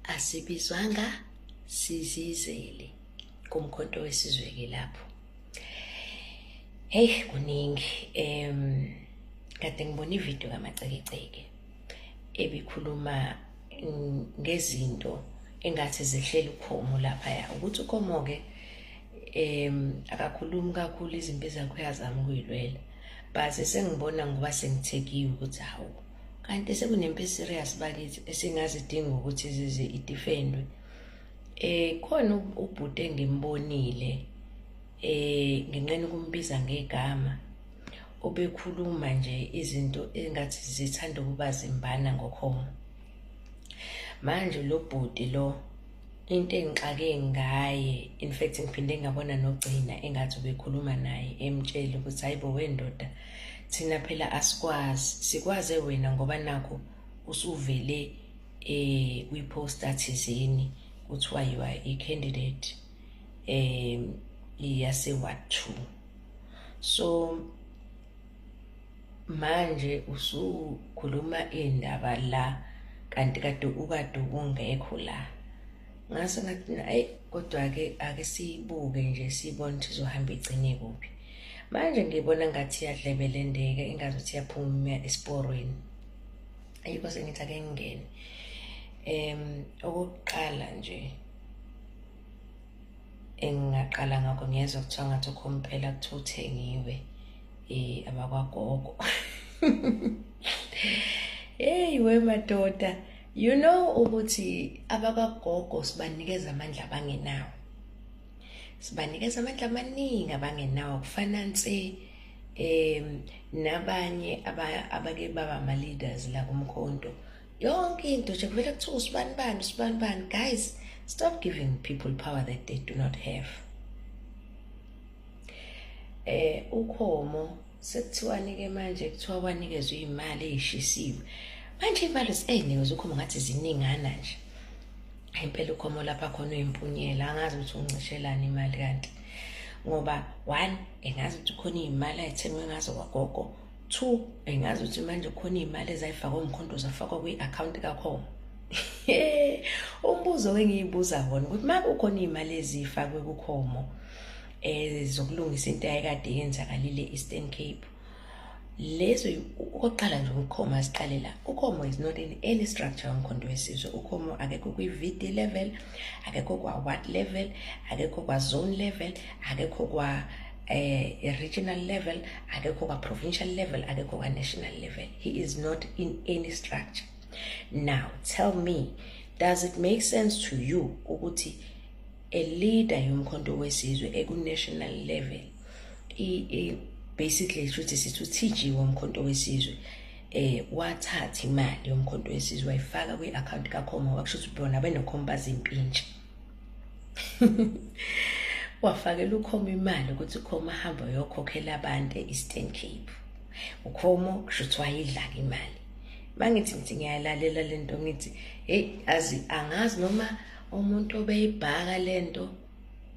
Asibizwanga sizizele kuMkhonto Wesizwe-ke lapho. Hey, kuningi. Kade ngibona ividiyo kaMacekeceke ebikhuluma ngezinto engathi zehlela uKhomo laphaya. Ukuthi uKhomo-ke akakhulumi kakhulu, izimpi zakhe uyazama ukuyilwela. But sengibona ngoba sengithekiwe ukuthi hawu, kanti sekunempi serious bakithi esingazidinga ukuthi zize idefendwe. Khona ubhuti engimbonile, nginqena ukumbiza ngegama, obekhuluma nje izinto engathi zithanda ukuba zimbana ngoKhomo. Manje lo bhuti lo, into engixake ngaye, in fact ngiphinde ngabona nogcina engathi ubekhuluma naye emtshela ukuthi hayibo wendoda, thina phela asikwazi, sikwaze wena ngoba nakho usuvele kwi-poster thizeni kuthiwa you are a candidate yase ward 2, so manje usukhuluma indaba la kanti kade ukade ungekho la. Ngase ngathi, ayi, kodwa-ke ake siyibuke nje, siyibone ukuthi izohamba igcine kuphi. Manje ngibona ngathi iyadlebelendeka, ingazuthi iyaphuma esiporweni. Ayikho, sengithi ake ngingene. Okokuqala nje engingaqala ngakho, ngiyezwa kuthiwa ngathi uKhompela kuthiwa uthengiwe abakwagogo. Hey we madoda, you know ukuthi abakwagogo sibanikeza amandla abangenawo, sibanikeza amandla amaningi abangenawo, kufana nse nabanye abake baba ama-leaders la kuMkhonto. Yonke into nje kuvele kuthiwa usibani bani, usibani bani. Guys, stop giving people power that they do not have. UKhomo sekuthiwani ke manje? Kuthiwa wanikezwe imali eyishisiwe. Manje imali eyinikezwe uKhomo ngathi ziningana nje impela. UKhomo lapha khona uyimpunyela, angazi ukuthi uncishelani imali kanti, ngoba one, engazi ukuthi khona iy'mali ayithengwe ngazo kwagogo. Two, engazi ukuthi manje khona iy'mali ezayifakwe uMkhonto, zafakwa kwi-akhawunti kaKhomo. Umbuzo engiyibuza wona ukuthi uma kukhona iy'mali ezifakwe kuKhomo zokulungisa into ayekade yenzakalile Eastern Cape lezo, okokuqala nje uKhomo asiqale la, uKhomo is not in any structure yoMkhonto Wesizwe. UKhomo akekho kwi-VD level, akekho kwa-ward level, akekho kwa-zone level, akekho kwa regional level, akekho kwa-provincial level, akekho kwa-national level. He is not in any structure. Now tell me, does it make sense to you ukuthi a leader yoMkhonto Wesizwe eku-national level, basically shuthi sithi u-TG woMkhonto Wesizwe, wathatha imali yoMkhonto Wesizwe wayifaka kwi-account kaKhomo? Wakusho ukuthi bona benoKhomo bazimpintshi. Wafakela uKhomo imali ukuthi uKhomo ahambe uyokhokhela abantu e-Eastern Cape. UKhomo kusho ukuthi wayidla-ke imali. Mangithi ngithi ngiyalalela lento, ngithi hey, azi angazi noma umuntu obeyibhaka lento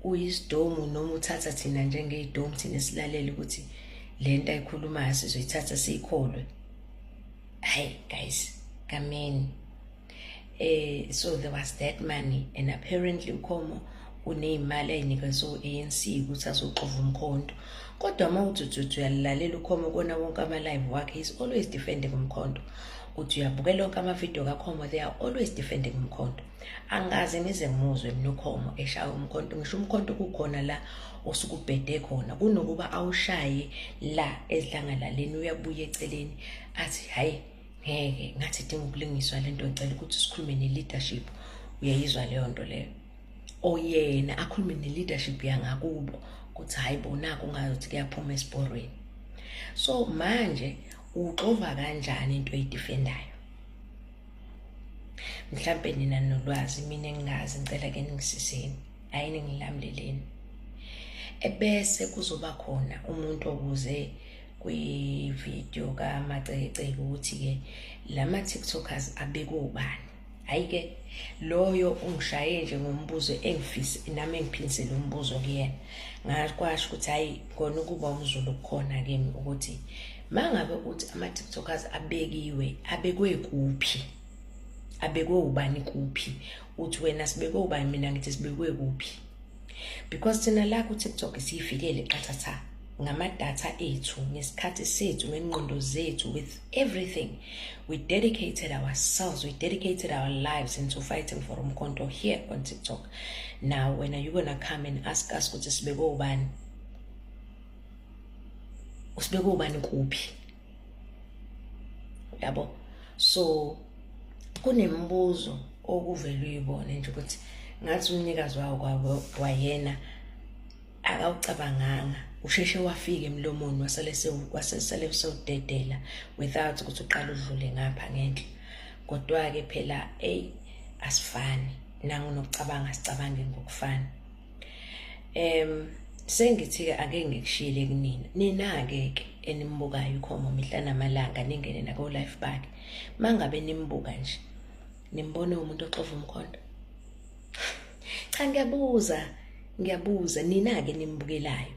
uyisidomu noma uthatha thina njengey'domu, thina silalele ukuthi le nto ayikhulumayo sizoyithatha siyikholwe. Hayi guys, kameni. So there was that money, and apparently uKhomo uneyimali ayinikezwe u-ANC ukuthi azoxova uMkhonto. Kodwa uma uthi uthi uyalalela uKhomo kona wonke ama-live wakhe, he's always defending uMkhonto. Uthi uyabukela wonke amavidiyo kaKhomo, they are always defending uMkhonto. Angaze ngize ngimuzwe mina uKhomo eshaya uMkhonto, ngisho uMkhonto kukhona la osuke ubhede khona, kunokuba awushaye la ezidlangalaleni, uyabuya eceleni athi, "Hayi ngeke, ngathi idinga ukulungiswa lento, ngicela ukuthi sikhulume ne-leadership." Uyayizwa leyo nto leyo? Oyena akhulume ne-leadership yangakubo ukuthi hayi bona kungazothi kuyaphuma esiporweni. So manje uxova kanjani into oyidefendayo? Mhlampe nina nolwazi, mina engingazi, ngicela ke ningisizeni, ayini ngilamleleni. Ebese kuzoba khona umuntu obuze kwividiyo kaMacekeceke ukuthi-ke lama-TikTokers abekwe ubani. Hhayi-ke loyo ungishaye nje ngombuzo engifise nami engiphinisele umbuzo kuyena, ngakwasho ukuthi hhayi kona ukuba umZulu kukhona kimi ukuthi uma ngabe uthi ama-TikTokers abekiwe, abekwe kuphi? Abekwe ubani kuphi? Uthi wena sibekwe ubani, mina ngithi sibekwe kuphi? Because thina la ku-TikTok siyifikele qathatha ngamadatha ethu, ngesikhathi sethu, ngengqondo zethu, with everything. We dedicated ourselves, we dedicated our lives into fighting for umkhonto here on TikTok. Now when are you gonna come and ask us ukuthi sibekwe ubani? Usibekwe ubani kuphi? Yabo, so kunemibuzo okuvela uyibone nje ukuthi ngathi umnikazi wawo kwabo wayena akawucabanganga, usheshe wafika emlomoni, wasale wasesale sewudedela without ukuthi uqale udlule ngapha ngenhla. Kodwa-ke phela, eyi, asifani nangonokucabanga, sicabange ngokufana. Sengithi-ke ake ngikushiyele kunina, nina-ke ke enimbukayo uKhomo mihla namalanga, ningene nako-live bakhe. Uma ngabe nimbuka nje, nimbone umuntu oxova umkhonto? Cha, ngiyabuza, ngiyabuza nina-ke nimbukelayo,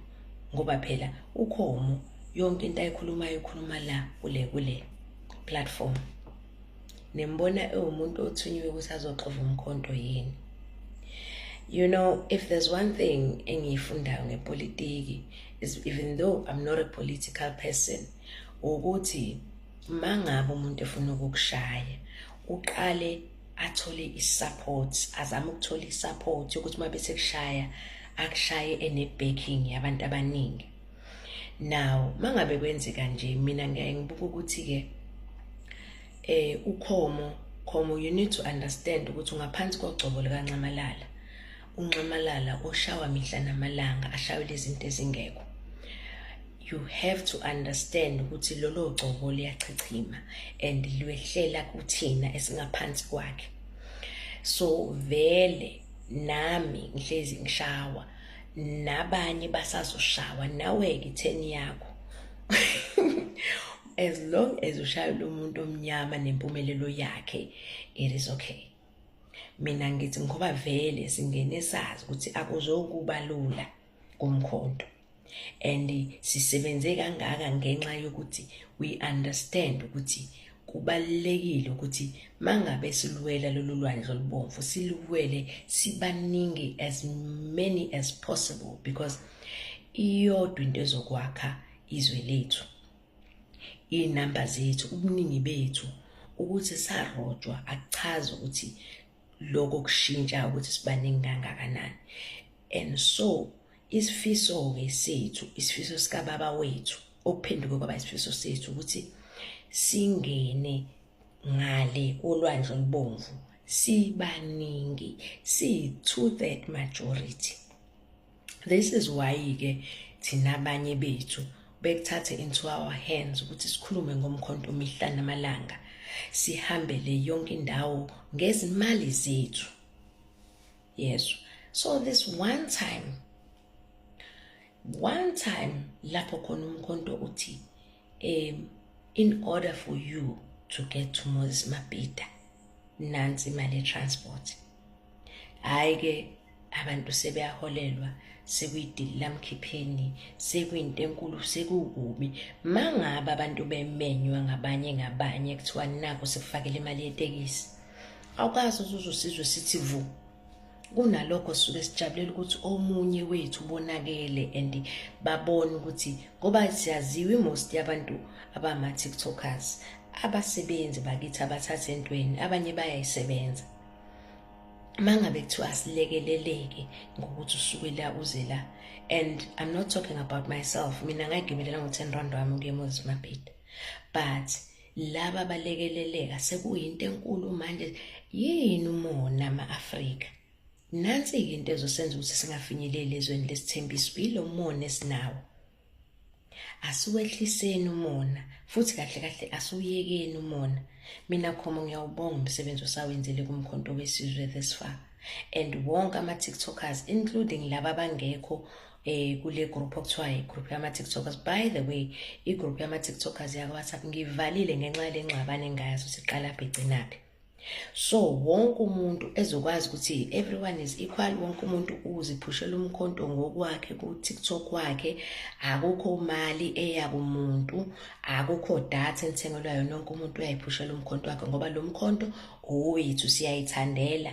ngoba phela uKhomo yonke into ayikhulumayo ukhuluma la kule platform. Nimbona ewumuntu othunyiwe ukuthi azoxova umkhonto yini? If there's one thing engiyifundayo ngepolitiki is, even though I'm not a political person, ukuthi mangabe umuntu efuna ukukushaya, uqale athole i-support, azame ukuthola i-support yokuthi uma bese kushaya, akushaye ene-backing yabantu abaningi. Now mangabe kwenzeka nje, mina ngiyaye ngibuka ukuthi-ke uKhomo, Khomo, you need to understand ukuthi ungaphansi kogcobo likaNxamalala, uNxamalala oshawa mihla namalanga, ashaywe lezi zinto ezingekho. You have to understand ukuthi lolo gcobo liyachichima and lwehlela kuthina esingaphansi kwakhe. So vele nami ngihlezi ngishawa, nabanye basazoshawa, nawe-ke itheni yakho. As long as ushaya lo muntu omnyama nempumelelo yakhe, it is okay. Mina ngithi ngoba vele singene sazi ukuthi akuzokuba lula kumkhonto, and sisebenze kangaka ngenxa yokuthi we understand ukuthi kubalulekile ukuthi mangabe siluwela lolu lwandle olubomvu, siluwele sibaningi, as many as possible, because iyodwa into ezokwakha izwe lethu, iy'namba zethu, ubuningi bethu. Ukuthi sarojwa akuchazi ukuthi lokho kushintsha ukuthi sibaningi kangakanani. And so isifiso-ke sethu, isifiso sikababa wethu okuphenduke kwaba isifiso sethu, ukuthi singene ngale kolwandle olubomvu sibaningi, siyi-two-third majority. This is why-ke thina abanye bethu bekuthathe into our hands ukuthi sikhulume ngomkhonto mihla namalanga, sihambele yonke indawo ngezimali zethu. Yes, so this one time, one time lapho khona umkhonto uthi in order for you to get to Moses Mabhida, nansi imali ye-transport. Hhayi-ke, abantu sebeyaholelwa, sekuyidili lamkhipheni, sekuyinto enkulu, sekukubi mangabe abantu bemenywa ngabanye ngabanye, kuthiwa naku sikufakele imali yetekisi. Awukazi uzuze usizwe sithi vu. Kunalokho sisuke sijabulela ukuthi omunye wethu ubonakele and babone ukuthi, ngoba siyaziwa, i-most yabantu abama-TikTokers abasebenzi bakithi, abathatha entweni, abanye bayayisebenza. Mangabe kuthiwa asilekeleleke ngokuthi usuke la uze la, and I'm not talking about myself, mina ngayigibelela ngo-10 rand wami ukuya eMoses Mabhida, but laba balekeleleka sekuyinto enkulu manje. Yini umona, ama-Afrika? Nansi-ke into ezosenza ukuthi singafinyeleli ezweni lesithembiso, yilo mona esinawo. Asiwehliseni umona, futhi kahle kahle asiwuyekeni umona. Mina Khomo, ngiyawubonga umsebenzi osawenzile kumkhonto wesizwe this far, and wonke ama-TikTokers, including laba abangekho kule group okuthiwa i-group yama-TikTokers. By the way, i-group yama-TikTokers yaka-WhatsApp ngivalile ngenxa yale ngxabano engayazi ukuthi iqalaphi igcinaphi. So wonke umuntu ezokwazi ukuthi everyone is equal, wonke umuntu uziphushela umkhonto ngokwakhe ku-TikTok wakhe. Akukho mali eya kumuntu, akukho data enithengelwa yona, wonke umuntu uyayiphushela umkhonto wakhe, ngoba lo mkhonto owethu, siyayithandela.